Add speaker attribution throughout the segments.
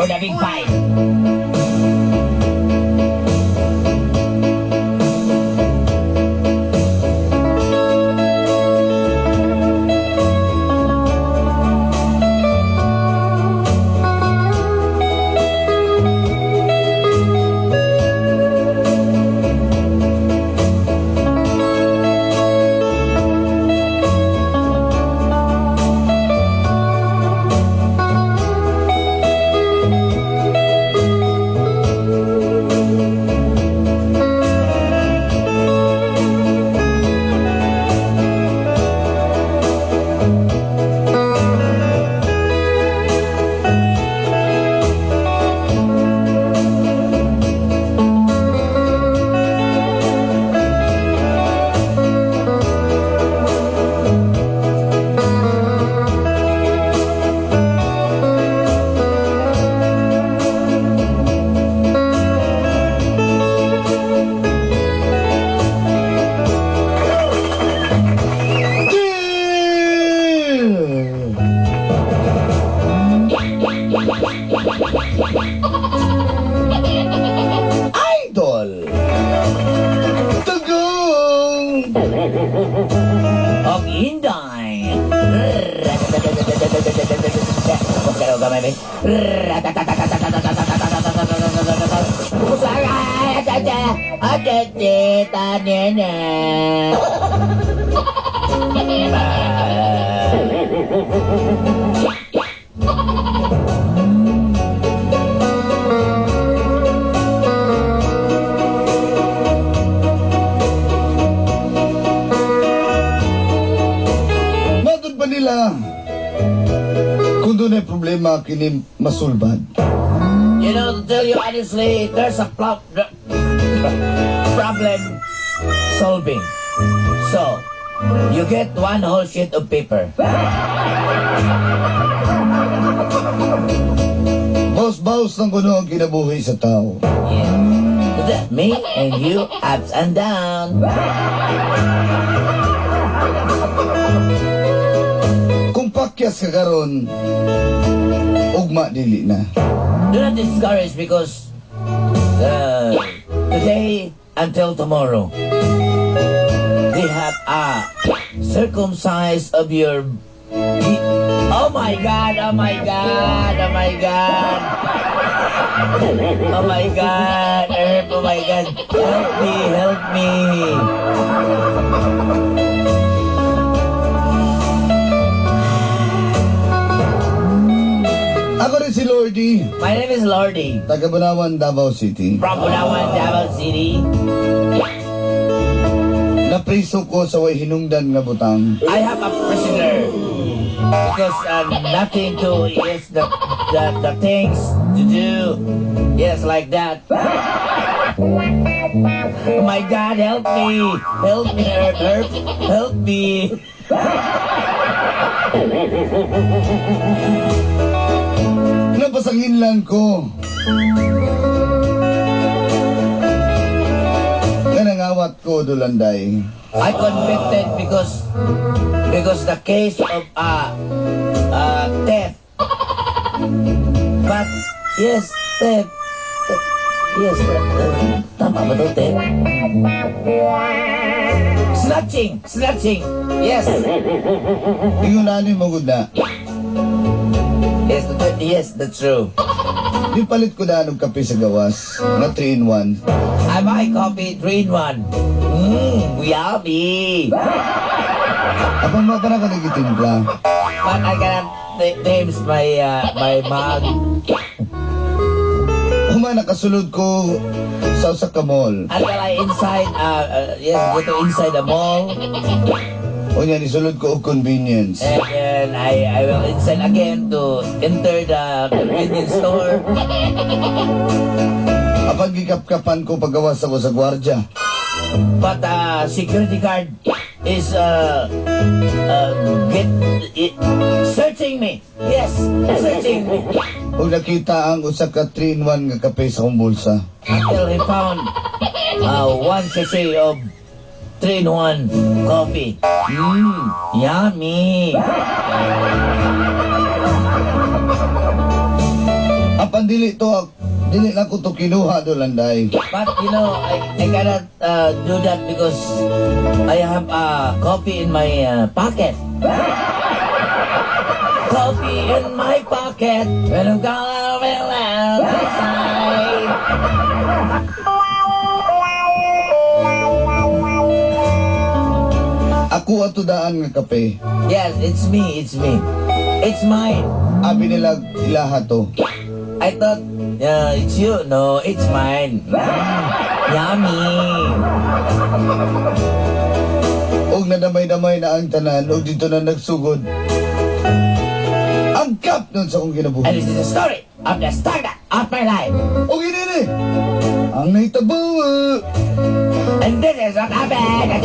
Speaker 1: For the big fight.
Speaker 2: Idol! Tugong!
Speaker 1: Og Inday.
Speaker 2: Matod pa nila kung dunay problema kini masulbad.
Speaker 1: To tell you honestly, there's a problem solving. So, you get one whole sheet of paper.
Speaker 2: Baus-baus ng kuno ang kinabuhi sa tao.
Speaker 1: Yeah. Me and you, ups and down.
Speaker 2: Kung pakyas ka karon, ugma dili na.
Speaker 1: Do not discourage because today until tomorrow, they have a circumcise of your. Oh my God! Oh my God! Oh my God! Oh my God! Herb, oh my God! Help me! Help me!
Speaker 2: Ako rin si Lordy,
Speaker 1: My name is Lordy
Speaker 2: taga Bunawan, Davao City.
Speaker 1: From Bunawan, Davao City.
Speaker 2: Napriso ko sa way hinungdan nga butang.
Speaker 1: I have a prisoner because nothing to, yes, the things to do, yes, like that. Oh my God, help me, help me, Herb, Herb, help me.
Speaker 2: Napasangin lang ko. Nga nangawat ko, Dulanday.
Speaker 1: I convicted because the case of theft. But yes, theft. Yes, tama ba to, theft? Snatching, snatching. Yes.
Speaker 2: Ingon ani mo gud na.
Speaker 1: Yes, that's true.
Speaker 2: Di palit ko na og kape sa gawas nga 3 in 1.
Speaker 1: I buy coffee 3 in 1. Yummy.
Speaker 2: Apan mo pa na ko nagitimpla.
Speaker 1: But I cannot names my mug.
Speaker 2: Huma nakasulod ko sa usa ka mall.
Speaker 1: Until I inside, yes, go to inside the mall.
Speaker 2: Unya nisulod ko og convenience.
Speaker 1: And then I will inside again to enter the convenience store.
Speaker 2: Apan gikapkapan ko pagawas ako sa gwardiya.
Speaker 1: But security guard is get it, searching me. Yes, searching me.
Speaker 2: Ug nakita ang usa ka 3 in 1 nga kape sa akong bulsa.
Speaker 1: Until he found one sachet of 3-in-1 coffee. Yummy.
Speaker 2: Apan Apan dili to, dili na ko to kinuha do landay.
Speaker 1: But I cannot do that because I have a coffee in my pocket. Coffee in my pocket. When I'm gonna outside.
Speaker 2: Ako ato daan nga kape.
Speaker 1: Yes, it's me, it's me. It's mine.
Speaker 2: Abi nila ilaha to.
Speaker 1: I thought, yeah, it's you. No, it's mine. Yummy.
Speaker 2: Og nadamay-damay na ang tanan og dito na nagsugod ang kap nun sa akong kinabuhi.
Speaker 1: And this is the story of the start of my life.
Speaker 2: Og inini ang nahitabo.
Speaker 1: And this is what happened.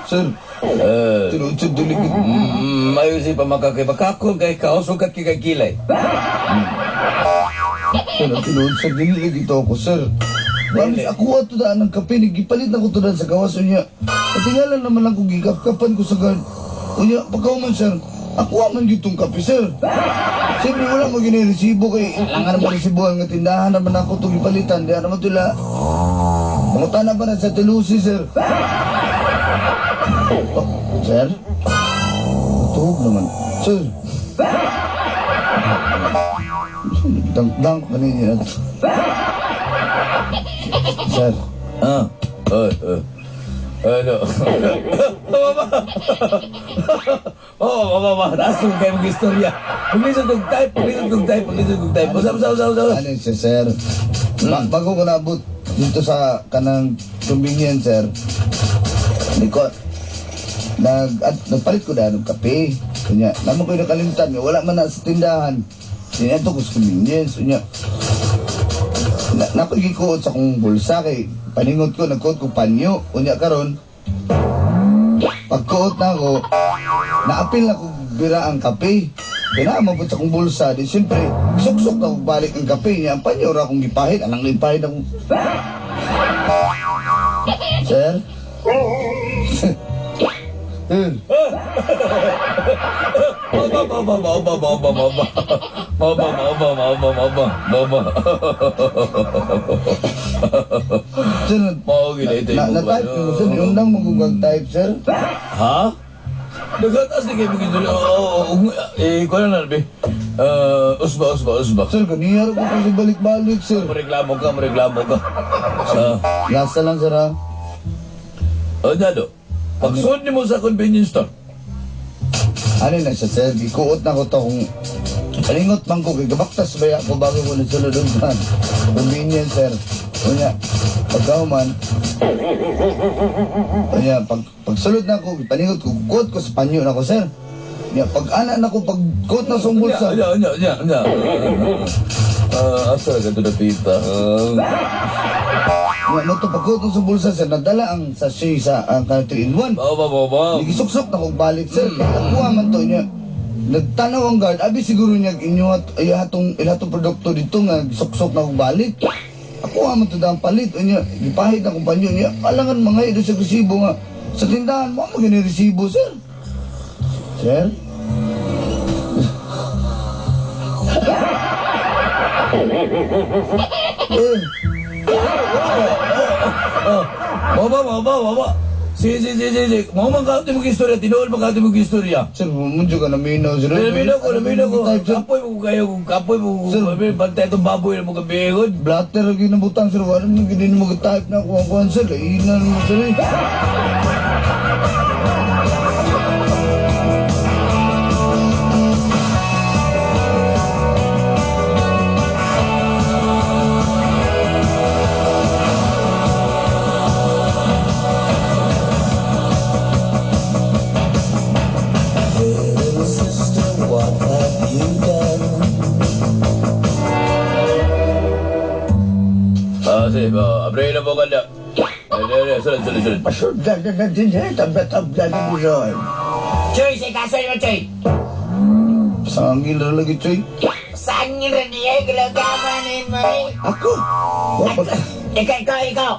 Speaker 2: Sir, tinuod sa dili ko.
Speaker 3: Mayo si pamakakay. Bakakon kay kausukat kay kay kilay.
Speaker 2: Sir, ang tinuod sa dili lagi to ako, sir. Promise, ako ato daan ng kape, gipalit na ko to daan sa gawas unya. Patingalan naman lang ko gikapkapan ko sa guard. Unya, pagkauman, sir, ako man gitong kape, sir. Siyempre, wala mo giniresibo kay langan naman resibuhan nga tindahan naman ako itong ipalitan. Di naman tula. Pangutana ba na sa Tilusi, sir? Oh, sir? Tuhog naman. Sir. Dang-dang ka ninyo. Sir.
Speaker 3: Ah. Oh, oh. Ano? Mama! Oh, mama, mama. Taas kong kayo mag-istorya. Paglisod kong type, paglisod kong type, paglisod kong type. Usa, usa, usa, usa.
Speaker 2: Ano siya, sir? Bago ko naabot dito sa kanang convenience, sir, hindi ko, nagpalit ko dahil ng kape. Kanya, naman ko yung nakalimtan, nga wala man na sa tindahan. Sinato ko sa convenience. Kanya, napagikuot sa akong bulsa kay paningot ko, nagkuot ko panyo. Unya karon, pagkuot na ako, naapil na ko bira ang kape. Kaya na, mabot sa akong bulsa. Di siyempre, suksok na akong balik ang kape niya. Ang panyo ra akong gipahid. Anang gipahid akong... Sir? Sir?
Speaker 3: Mama, mama, mama, mama, mama. Mama, mama, mama, mama, mama.
Speaker 2: Sir,
Speaker 3: Mao gid ito
Speaker 2: na, na-type ko, sir. Yung lang magugang type, sir.
Speaker 3: Ha? Nagataas ni kayo mag-istorya. Oo, eh, kuha na be. Usba, usba, usba.
Speaker 2: Sir, kaniyar ko kasi balik-balik, sir.
Speaker 3: Mareklamo ka, mareklamo ka. Sa,
Speaker 2: Lasa lang, sir, ha?
Speaker 3: Oh, dado. Pagsunod mo sa convenience store.
Speaker 2: Ano na siya, sir? Gikuot na ko to kung palingot man ko, kay gabaktas ba ako bago ko nasulod sa convenience, sir. Unya, pagkahuman, unya, pagsulod na ako, palingot ko, kuot ko sa panyo na ko, sir. Unya, pag ana na ko, pag kuot na sa bulsa.
Speaker 3: Nya, nya, nya, nya. Asa ka to napita?
Speaker 2: Unya, no to, pag kuot na sa bulsa, sir, nadala ang sachet sa ang 3 in 1.
Speaker 3: Mao ba, mao ba?
Speaker 2: Nagisuksok na kong balik, sir. Nakuha man to niya. Nagtanaw ang guard, abi siguro niya inyo at ihatong ihatong produkto dito nga suksok na kong balik. Ako man to dang palit unya, gipahid na kong panyo niya. Alangan mga ito sa resibo nga sa tindahan mo mo gini resibo, sir. Sir? Eh,
Speaker 3: Mao ba, mao ba, mao ba? Si, si, si, si, si. Mao man ka mo istorya, tinuol man ka mo istorya.
Speaker 2: Sir, medyo ka naminaw, sir.
Speaker 3: Naminaw ko, naminaw ko.
Speaker 2: Type, sir.
Speaker 3: Kapoy mo kayo, kapoy mo.
Speaker 2: Sir.
Speaker 3: Bantay itong baboy na mo gabi.
Speaker 2: Blatter ang ginabutang, sir. Wala mo ginin mo type na kuha kuha, sir. Inan mo, sir. Eh.
Speaker 3: Sige, abre na po kanda. Ay, sulod, sulod, sulod.
Speaker 4: Pasundan na na din eh. Tabla-tabla na din.
Speaker 1: Choy, say kaso mo, Choy.
Speaker 2: Sangil ra lagi, Choy.
Speaker 1: Sangin rin niya, gilagaman mo.
Speaker 4: Ako?
Speaker 2: Wa pa
Speaker 1: Ikaw, ikaw, ikaw.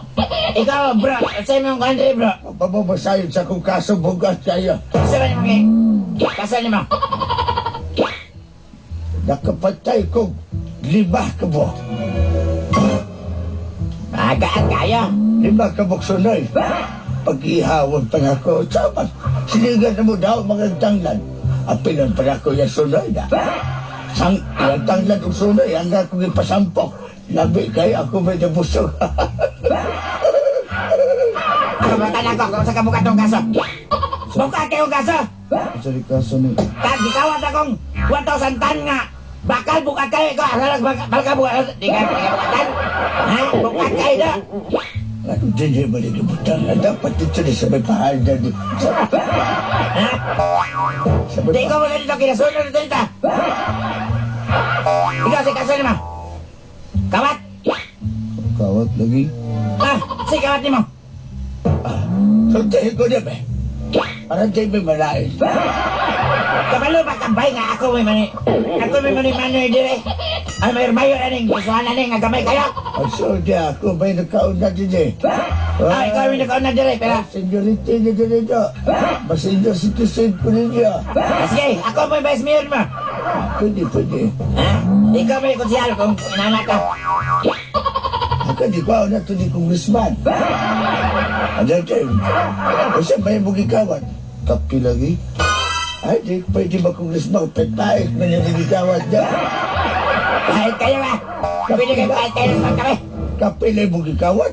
Speaker 1: Ikaw, bro. Sa imong country, bro.
Speaker 4: Pababasahin sa kong kaso bugas kayo.
Speaker 1: Sa ba nimo kaso nimo?
Speaker 4: Nakapatay ko 5 ka buok.
Speaker 1: Magaan kayo.
Speaker 4: 5 ka buok sunay. Pag-ihawon pa na ako. Sabat, sinigan na mo daw mga tanglad. Apilan pa na ako yung sunay na. Sang, yung tanglad o sunay, hanggang akong ipasampok. Labi kayo ako may nabusog.
Speaker 1: Ako, bata na ako. Kung sa kabukat tong kaso. Buka kayo kaso.
Speaker 2: Sa di kaso ni.
Speaker 1: Kag gikawat akong 1,000 tan nga. Bakal bukat kayo. Ikaw, asalag bakal bukat. Di ka bukatan. Ha? Bukat kayo da.
Speaker 4: Ano din yung malilimutan na dapat ito na sa may pahal na di.
Speaker 1: Ha?
Speaker 4: Sa may
Speaker 1: Di ko mo na dito. Kinasunod na dito. Ikaw, si kaso nimo. Kawat.
Speaker 2: Kawat lagi.
Speaker 1: Ah, si kawat nimo.
Speaker 4: Sultihin ko niya ba? Parang di may malain.
Speaker 1: Kabalo ba kabay nga ako may mani. Ako may mani mani dire. Ay mayor mayor aning gustuhan aning nga gamay kayo.
Speaker 4: Ang sulti ako may nagkauna din eh.
Speaker 1: Ah, ikaw may nagkauna dire pero
Speaker 4: Seniority na din ito. Mas-senior citizen ko ninyo.
Speaker 1: Ah, sige, ako may vice mayor mo.
Speaker 4: Pwede, pwede.
Speaker 1: Ha? Ikaw may konsehal kung inana ka.
Speaker 4: Ako di ko na ito ni congressman. Ano ito? O siya may mugikawat.
Speaker 2: Kapi lagi.
Speaker 4: Ay, di pwede ba congressman? Pagpaik man yung mugikawat niya.
Speaker 1: Kahit kayo ba? Pwede kayo kahit kayo ng kami.
Speaker 4: Kape na yung mugikawat.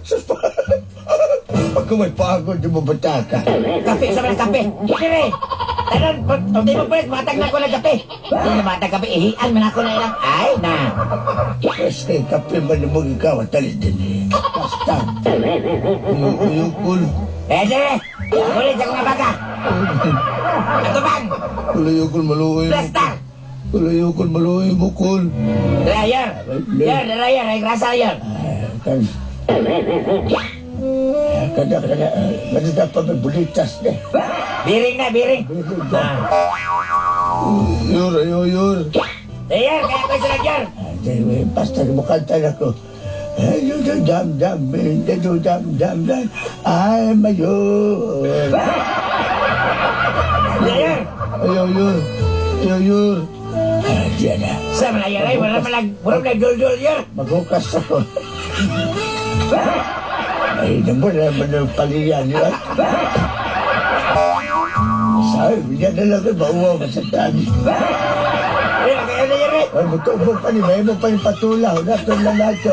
Speaker 4: Pagka may pagod, di mo bataka.
Speaker 1: Kape, sa mga kape. Dire! Tanon, kung di mo pwede, matag na ko ng kape. Di na matag kape, ihian man ako na ilang. Ay, na.
Speaker 4: Pwes kay kape man yung mugikawat, dali din eh. Basta.
Speaker 2: Uyukol.
Speaker 1: Eh, dire! Ulit sa mga baka. Ato bang?
Speaker 2: Ulayukol maluoy mo.
Speaker 1: Plaster!
Speaker 2: Ulayukol maluoy mo, kol.
Speaker 1: Layar! Yar, layar, ay grasa yar.
Speaker 4: Kan. Kada, kada, kada dapat may bulitas na.
Speaker 1: Biring na, biring. Ah.
Speaker 2: Yor, ayo, yor.
Speaker 1: Layar, kaya ko sila yar.
Speaker 4: Ay, basta mukanta na ko. Ay, dam, dam, dam, dam, dam, dam, ay, mayor.
Speaker 1: Layar!
Speaker 2: Ayo, yor. Ayo, yor.
Speaker 4: Ay, diyan na.
Speaker 1: Sa malayar ay, wala malag, wala malag dul-dul yar.
Speaker 4: Maghukas ako. Ay, naman naman ang paliyan yun. Sabi, yan na lang mauwa ka sa tani.
Speaker 1: Ay, kaya na yar eh.
Speaker 4: Ay, mutubog pa ni, may mo pa ni patula. Nato na nato.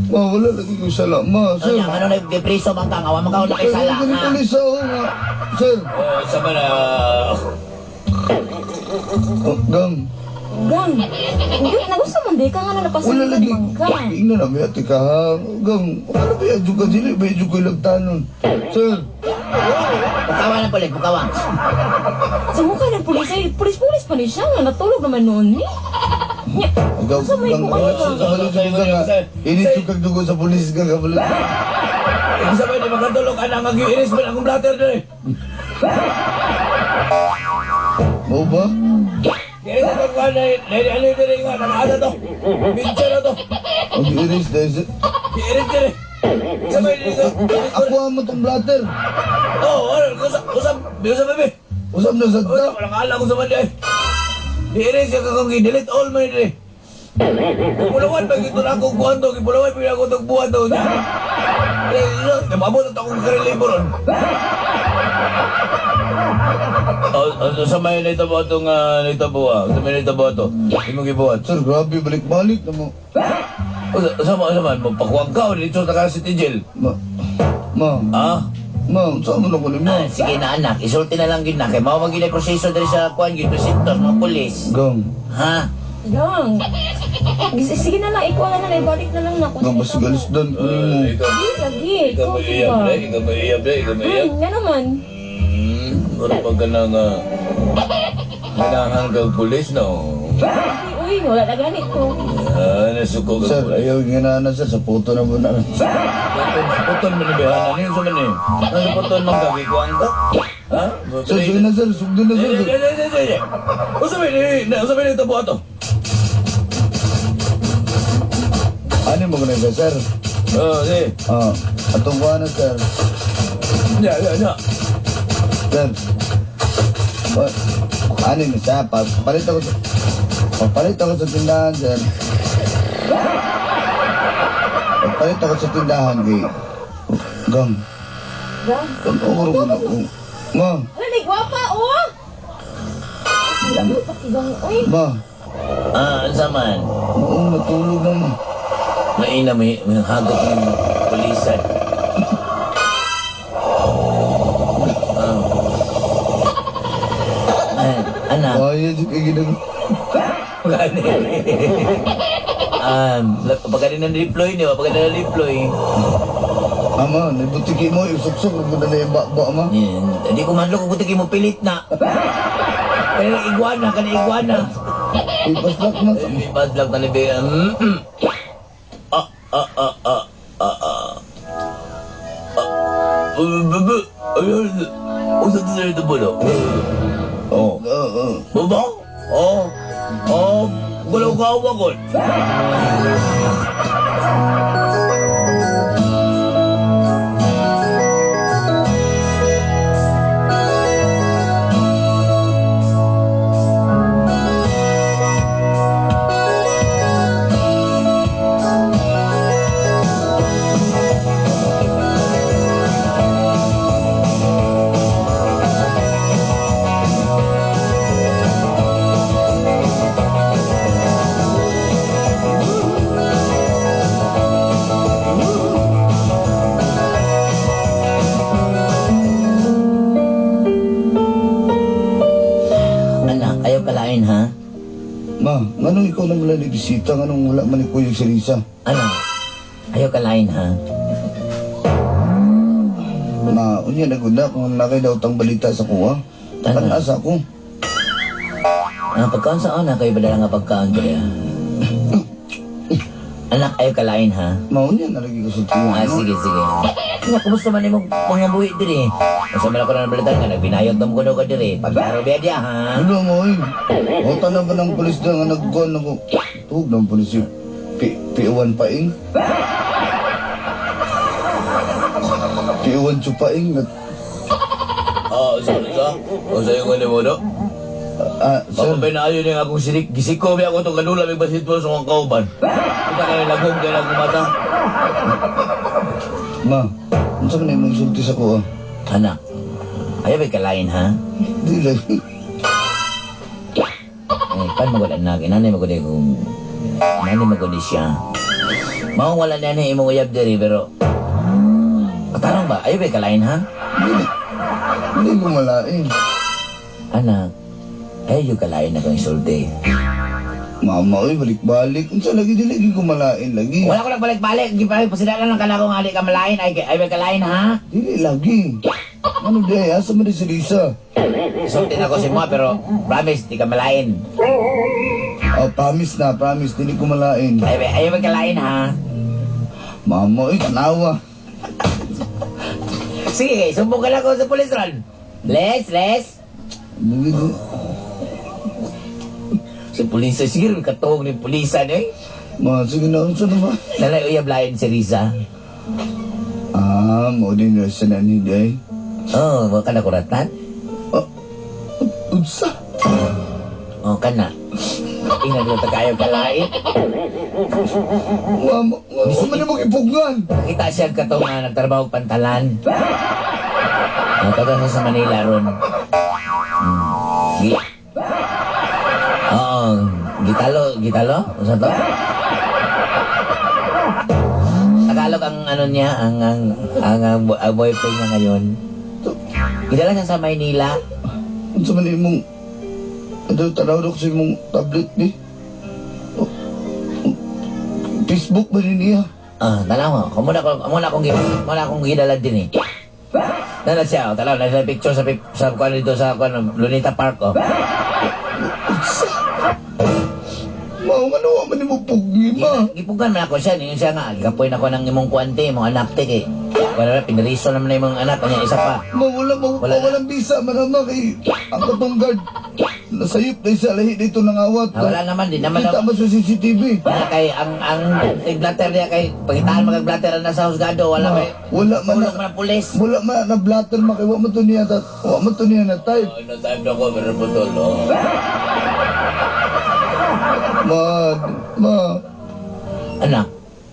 Speaker 2: Ma, wala lagi ko sala, ma, sir.
Speaker 1: Ano, ano na depreso bang kang awa mo ka na kay sala
Speaker 2: Sir,
Speaker 1: ha.
Speaker 2: pulis ako nga. Sir.
Speaker 3: Oh, sama na.
Speaker 2: Oh, gang.
Speaker 5: Gang, hindi, nagusto man di ka nga na
Speaker 2: Wala
Speaker 5: napasunod
Speaker 2: lagi.
Speaker 5: man ka.
Speaker 2: Ingnan na, may ate ka, ha? Gang, ano ba yan? Juga dili, ba yung lagtanon? Sir.
Speaker 1: Bukawa ng pulis, bukawa.
Speaker 5: Sa mukha ng pulis ay, pulis-pulis pa ni siya nga natulog naman noon ni. Nya,
Speaker 2: Gang,
Speaker 5: sa may
Speaker 2: gang,
Speaker 5: kuha ka.
Speaker 2: kabalo sa gang, ha? Init yung kagdugo sa pulis, gang, kabalo.
Speaker 3: Ibig sabihin, di makatulog, anak, mag-iiris man akong blatter doon eh.
Speaker 2: Mau ba?
Speaker 3: Iris akong kuhan na, ano yung diri nga, nakaasa to. Bincha na to.
Speaker 2: Mag-iris dahil sa...
Speaker 3: Iiris din eh. Sabay dito.
Speaker 2: Ako ang mo tong blatter.
Speaker 3: Oo, ano, usap, usap, usap, baby.
Speaker 2: Usap na sa
Speaker 3: Usap, walang ala kung sa man eh. Iiris yung kakong i-delete all man eh. Pulawan, pag ito na akong kuhan to, pulawan, pag ako itong buwan to. Mabot at akong karelibo ron. Sa may naitabo itong naitabo ah. Sa may naitabo ito. Hindi mo gibuhat.
Speaker 2: Sir, grabe, balik-balik na mo.
Speaker 3: Sa man, magpakuwang ka o dito sa City Jail.
Speaker 2: Ma, ma,
Speaker 3: Ah?
Speaker 2: ma, saan mo na ko ni ma?
Speaker 1: Ah, sige na anak, isulti na lang gid na kay mao man gid ang proseso diri sa kuan gid presintos mga pulis.
Speaker 2: Gang,
Speaker 1: Ha?
Speaker 5: Gang. Sige na lang, ikuha na lang, ibalik na lang na.
Speaker 2: Nga basig alis dan ko nimo.
Speaker 3: Ikaw,
Speaker 5: Lagi,
Speaker 3: ikaw
Speaker 5: ikaw
Speaker 3: may iyab,
Speaker 5: ba?
Speaker 3: pre. Ikaw may iyab, pre. Ikaw may iyab.
Speaker 5: Nga naman.
Speaker 3: Mura pa ka na nga. Kailangan kang pulis, no?
Speaker 5: Uy, uy, wala na ganit ko.
Speaker 3: Ah, nasuko
Speaker 2: Sir,
Speaker 3: kang pulis.
Speaker 2: ayaw nga na sir, sa puto na mo na.
Speaker 3: Puton man ni Behana niyo sa man eh. Nasa puton man kagi kuang ka? Ha?
Speaker 2: Sir, sige na sir, sugdin na sir.
Speaker 3: Eh, eh, eh, eh, eh. Unsa may ni, unsa may ni tabo ato?
Speaker 2: Ano mo na siya, sir?
Speaker 3: Oh, sige.
Speaker 2: Ah, atong kuha na sir.
Speaker 3: Ya, ya, ya.
Speaker 2: Sir. Ano ni siya? Papalit ako sa... Papalit ako sa tindahan, sir. Papalit ako sa tindahan, kay... Gang.
Speaker 5: Gang.
Speaker 2: Gang, okoro ko na. Ma,
Speaker 5: Ala, ni gwapa, oh! Wala pa kigang, uy.
Speaker 2: ma.
Speaker 1: Ah, unsa man?
Speaker 2: Oo, natulog na ma.
Speaker 1: Maina may hagop ng pulisan. Ah. Ah, anak.
Speaker 2: Kaya dyan kay ginag...
Speaker 1: Gani. Pagka din na-deploy niyo, pagka na-deploy.
Speaker 2: Ama, nabutiki mo, isuksok, nagpunta na yung bakba, ama.
Speaker 1: Yan, hindi ko manlok, kung buti mo pilit na. Kaya iguana, kana iguana.
Speaker 2: Ipaslak na.
Speaker 1: Bad luck na ni Ah, ah, ah, ah, ah, ah. Ah, bu, bu, ayun. Unsa to sa ito bulo? Oh.
Speaker 2: Oo, oo.
Speaker 1: Baba? Oh. Oh, gulaw ka ko. Anak, ayaw kalain ha?
Speaker 2: Ma, nganong ikaw na wala ni bisita, nganong wala man ni Kuya si Risa?
Speaker 1: Anak, ayaw kalain ha?
Speaker 2: Ma, unya na gud na kung nakay daw tang balita sa kuha.
Speaker 1: Tama.
Speaker 2: Tanas ako.
Speaker 1: Ah, pagkaon sa ona, kayo badala nga pagkaon ko ya. Anak, ayaw kalain ha?
Speaker 2: Ma, unya na lagi ko sa tuwa.
Speaker 1: Ah, sige, sige. Nga, kumusta man imong mga buhi diri? Unsa man ako na nabalitan nga, nagbinayot na mo kuno ka diri. Pagkaro biya diya, ha?
Speaker 2: Ano mo eh? O na ba ng pulis na nga nagkuhan ako? Tuog ng pulis yung P1 paing. P1 chupaing.
Speaker 3: Ah, sa sa. O sa yung mo do.
Speaker 2: Ah, sir.
Speaker 3: Baka pinaayo niya akong sirik. Gisiko biya ako itong kanula may basketball sa kong kauban. Kita kayo lagom kayo lagom mata.
Speaker 2: Ma, unsa man imong sulti sa kuha?
Speaker 1: Anak, ayaw ba kalain ha?
Speaker 2: Di lagi.
Speaker 1: Eh, pan magod anak, inanay magod kung inanay magod siya. Mao wala na ni imong uyab diri pero Katarong ba? Ayaw ba kalain ha?
Speaker 2: Hindi. Hindi ko malain.
Speaker 1: Anak, ayaw yung kalain na kong isulti.
Speaker 2: Mama, oy, balik-balik. Unsa lagi dili lagi ko malain lagi.
Speaker 1: Wala ko nagbalik-balik. Di pa pasila lang kana kung ali ka malain ay ay ba kalain ha?
Speaker 2: Dili lagi. Ano di ay asa man di si Lisa?
Speaker 1: Isulti na ko si mo pero promise di ka malain.
Speaker 2: Oh, promise na, promise dili ko malain.
Speaker 1: Ay ayaw ba kalain ha?
Speaker 2: Mama, oy, tanawa.
Speaker 1: Sige, sumbong ka lang ko sa pulis ron. Les, les.
Speaker 2: Dili di.
Speaker 1: Sa pulis, sige rin katuhong ni pulisan eh.
Speaker 2: Ma, sige na, unsa na ba?
Speaker 1: Nanay uyab lain si Risa.
Speaker 2: Ah, mo din na sa nani di ay.
Speaker 1: Oh, wa ka na kuratan?
Speaker 2: Oh, unsa?
Speaker 1: Oh, kana. Ingnan ko tagayaw kalain.
Speaker 2: Mama, unsa man imong ipugngan?
Speaker 1: Nakita siya katong nga nagtrabaho og pantalan. Nagtaga siya sa Manila ron. Gi Oo, gitalo, gitalo? Unsa to? Tagalog ang ano niya, ang boyfriend niya ngayon. Gidala siya sa Maynila.
Speaker 2: Unsa man imong Ano, tanaw ko sa imong tablet ni? Facebook ba rin niya?
Speaker 1: Ah, tanaw ko. Muna akong gidala din eh. Nana siya, oh, tanaw, nasa picture sa kuan dito sa kuan Lunita Park, oh.
Speaker 2: Mao nga no, man mo pugni ma.
Speaker 1: Gipugan man ako siya, niyon siya nga, gikapoy na ko ng imong kuante, imong anak te kay. Wala na, piniriso naman na imong anak, kanya isa pa.
Speaker 2: Ma, wala, ma,
Speaker 1: Wala na.
Speaker 2: walang bisa man ama kay ang katong guard. Nasayop na isa lahi dito ng awat.
Speaker 1: Ah, wala naman, di naman
Speaker 2: Kita mo sa CCTV.
Speaker 1: Wala kay ang blatter niya kay pagitaan magag blatter na sa husgado, wala
Speaker 2: Ma,
Speaker 1: may
Speaker 2: wala man
Speaker 1: tulong man ang pulis.
Speaker 2: Wala man na blatter ma kay wa man to niya wa man to niya na type.
Speaker 3: Oh, no time na ko, pero putol, oh.
Speaker 2: Ma, ma,
Speaker 1: Anak,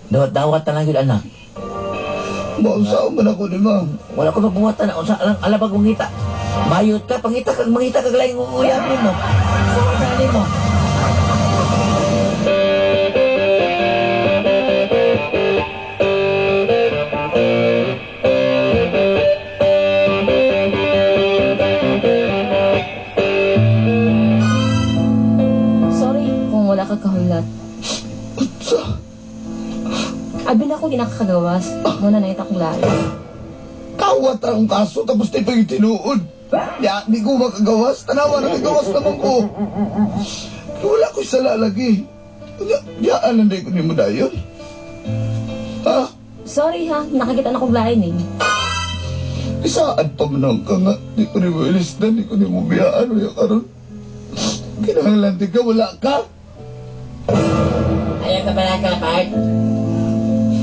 Speaker 1: dawat-dawat na lang yun, anak.
Speaker 2: ma usaw man ako ni ma.
Speaker 1: Wala ko magbuhat na unsa lang alabag kong ngita. Bayot ka, pangita kag mangita kag laing uyab nimo. Sa nimo.
Speaker 5: Sorry kung wala ka kahulat.
Speaker 2: Unsa?
Speaker 5: Abi na ako ginakakagawas. Muna na itakong layo.
Speaker 2: Kawat akong kaso tapos di pa yung tinuod. Ya, di ko makagawas. Tanawa, nakagawas naman ko. Wala ko sala lagi. Ya, yaan lang di ko ni mo dayon. Ha?
Speaker 5: Sorry ha, nakakita na kong lain eh.
Speaker 2: Isaan pa man ang ka nga. Di ko ni mo ilisdan, di ko ni mo biyaan. Wala karon. Kinahanglan di ka, wala ka.
Speaker 1: Ayaw ka pala ka, Bart.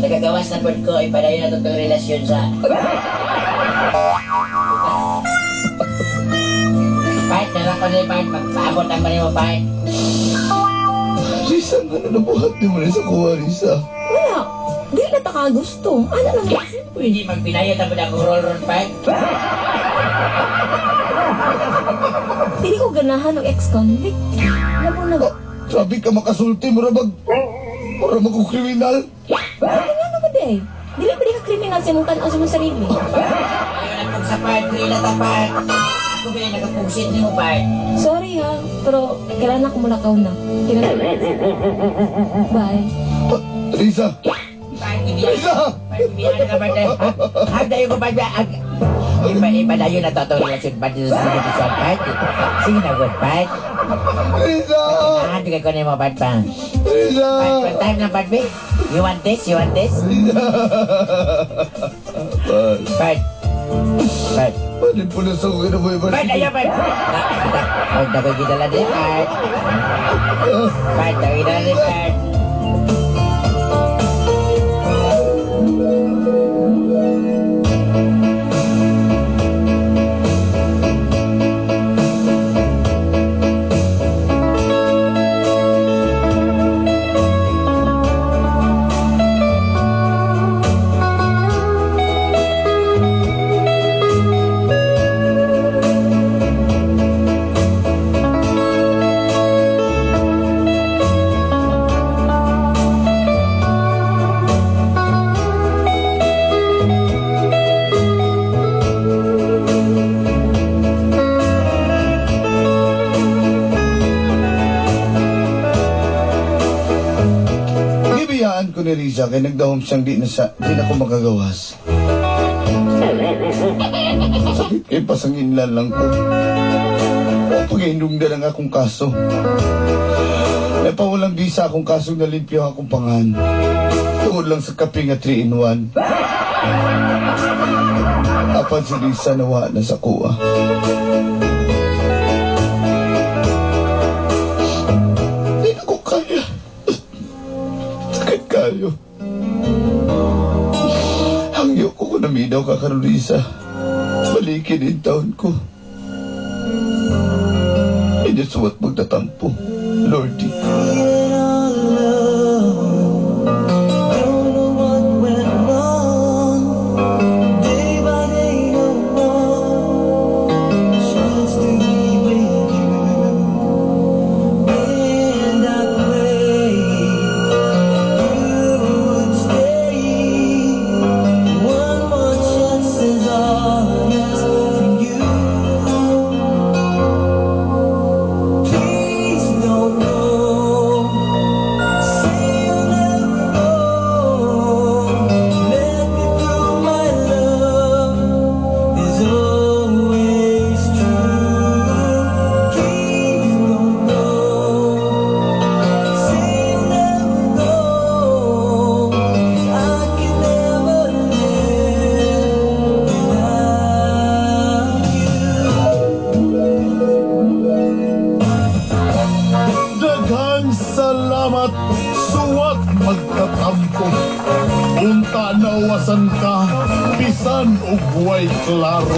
Speaker 1: Nagagawas na pod ko, ipadayon na itong relasyon sa... Bart, nalang ko ni Bart. Magpaabot ang mo, Bart.
Speaker 2: Risa, nga na nabuhat ni mo na sa kuha, Risa.
Speaker 5: Wala. Di na ta ka gusto. Ano lang simple.
Speaker 1: Hindi magpinayot ang akong roll-roll, Bart.
Speaker 5: Dili ko ganahan og ex-convict. Labo na.
Speaker 2: Oh, grabe ka makasulti, mura mag kriminal.
Speaker 5: Ano nga naman di eh. Dili pa di ka kriminal sa imong tan-aw sa imong sarili.
Speaker 1: Ayaw na pong sa Bart. Pila ta, Bart. Ako ba yung nagapugsit ni mo, Bart?
Speaker 5: Sorry ha, pero kailangan ako mulakaw na. Kailangan. Bye.
Speaker 2: Ah, Risa!
Speaker 1: Bart, ibiyan.
Speaker 2: Risa!
Speaker 1: Bart, ibiyan ka, Bart. Hagdayo ko, Bart. Ipadayon na to itong relasyon, Bart. Dito sa Bart. Sige na, good, Bart.
Speaker 2: Risa!
Speaker 1: Ah, bigay ko na yung mga Bart pa.
Speaker 2: Risa!
Speaker 1: Bart, one time lang, Bart, be. You want this? You want this?
Speaker 2: Risa! Bart,
Speaker 1: Bart. Bart.
Speaker 2: pwede po na sa akin na mo
Speaker 1: Bart, ayaw, Bart. Bart, ako'y gidala din, Bart. Bart, ako'y gidala din, Bart.
Speaker 2: Gibiyaan ko ni Risa kay nagdahom siyang di na ko makagawas. Sakit kay pasanginlan lang ko. Pag-iindong na lang akong kaso. Napawalang bisa akong kaso nalimpyo akong pangan. Tungod lang sa kape nga 3 in 1. Apan si Risa nawa na sa kuha. Di na ko kaya. Sakit kayo. Hangyo ko kung naminaw ka karon Risa. Balikin in taon ko. Hindi suwat magtatampo, Lordy.
Speaker 6: Please don't go. Salamat, suwat magkatampo. Unta nawasan ka, bisan og way klaro.